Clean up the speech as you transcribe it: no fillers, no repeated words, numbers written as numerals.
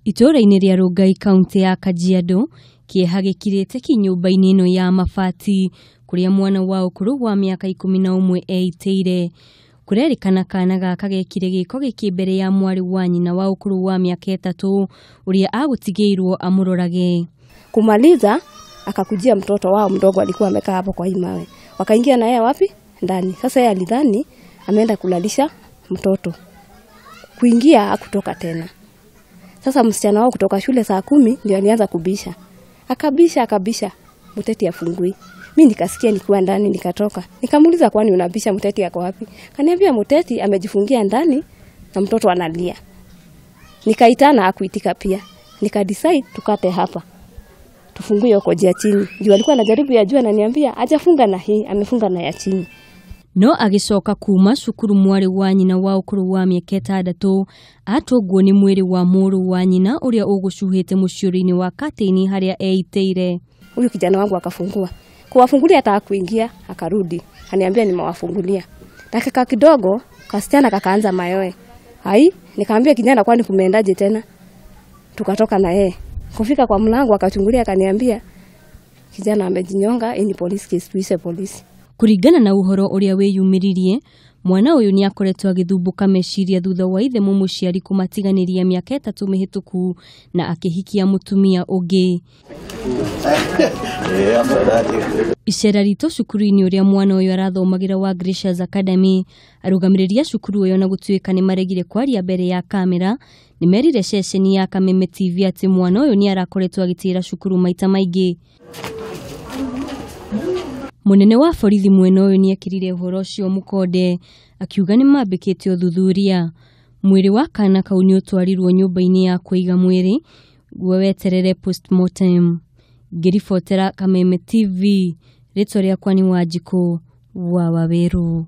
Itũũra-inĩ rĩa Rongai, kaunti ya Kajiado, kĩeha gĩkirĩte kinyũmba-inĩ ĩno ya mabati kũrĩa mwana wa ũkũrũ wa mĩaka 11 eitĩire. Kũrerĩkana kana gaka gekire gĩko gĩkĩ mbere ya mwarĩ wa nyina wa ũkũrũ wa mĩaka 3 ũrĩa agũtigĩirwo amũrorage. Kumaliza akakujia mtoto wao mdogo alikuwa amekaa hapo kwa hii mawe. Wakaingia na yeye wapi? Ndani. Sasa yeye alidhani ameenda kulalisha mtoto. Kuingia hakutoka tena. Sasa msichana wao kutoka shule saa 10 ndio alianza kubisha. Akabisha akabisha, Muteti afungui. Mimi nikasikia nikiwa ndani nikatoka. Nikamuuliza, kwani unabisha, Muteti yako wapi? Kaniambia Muteti amejifungia ndani na mtoto analia. Nikaitana hakuitika pia. Nikadecide tukate hapa. Tufungue huko jia chini. Juu alikuwa anajaribu ya juu, ananiambia hajafunga na hii, amefunga na ya chini. No agĩcoka kuma cukuru mwarĩ wa nyina wa ũkũrũ wa mĩaka 6 atũngwo nĩ mwĩrĩ wa mũrũ wa nyina ũrĩa ũgũcuhĩte mũciũrĩ-inĩ wa katĩini harĩa eitĩire. Huyu kijana wangu akafungua. Kuwafungulia hata kuingia akarudi. Aniambia nimewafungulia. Dakika kidogo kasichana kakaanza mayoe. Hai, nikamwambia kijana, kwani kumeendaje tena? Tukatoka na yeye. Kufika kwa mlango akachungulia akaniambia kijana amejinyonga, hii ni police case, tuise polisi. Kũringana na ũhoro ũrĩa wĩyumĩririe, mwana ũyũ nĩ akoretwo agĩthumbũka meciria thutha wa ithe mũmũciari kũmatiganĩria mĩaka 3 mĩhĩtũku na akĩhikia mũtumia ũngĩ. Icera ritũ cukuru-inĩ ũrĩa mwana ũyũ arathomagĩra wa Gracious Academy, arũgamĩrĩri a cukuru ũyũ na gũtuĩka nĩ maregire kwaria mbere ya kamera, nĩ merire ceceni ya Kameme TV atĩ mwana ũyũ nĩ arakoretwo agĩtĩra cukuru maita maingĩ. Mũnene wa borithi mwena ũyũ nĩekĩrire ũhoro ũcio mũkonde akiuga nĩ mambĩkĩte ũthuthuria. Mwĩrĩ wa kana kau nĩ ũtwarirwo nyũmba-inĩ ya kũiga mwĩrĩ guo weterere postmortem. Ngĩribotera Kameme TV, rĩtwa rĩakwa nĩ Wanjikũ wa Wawerũ.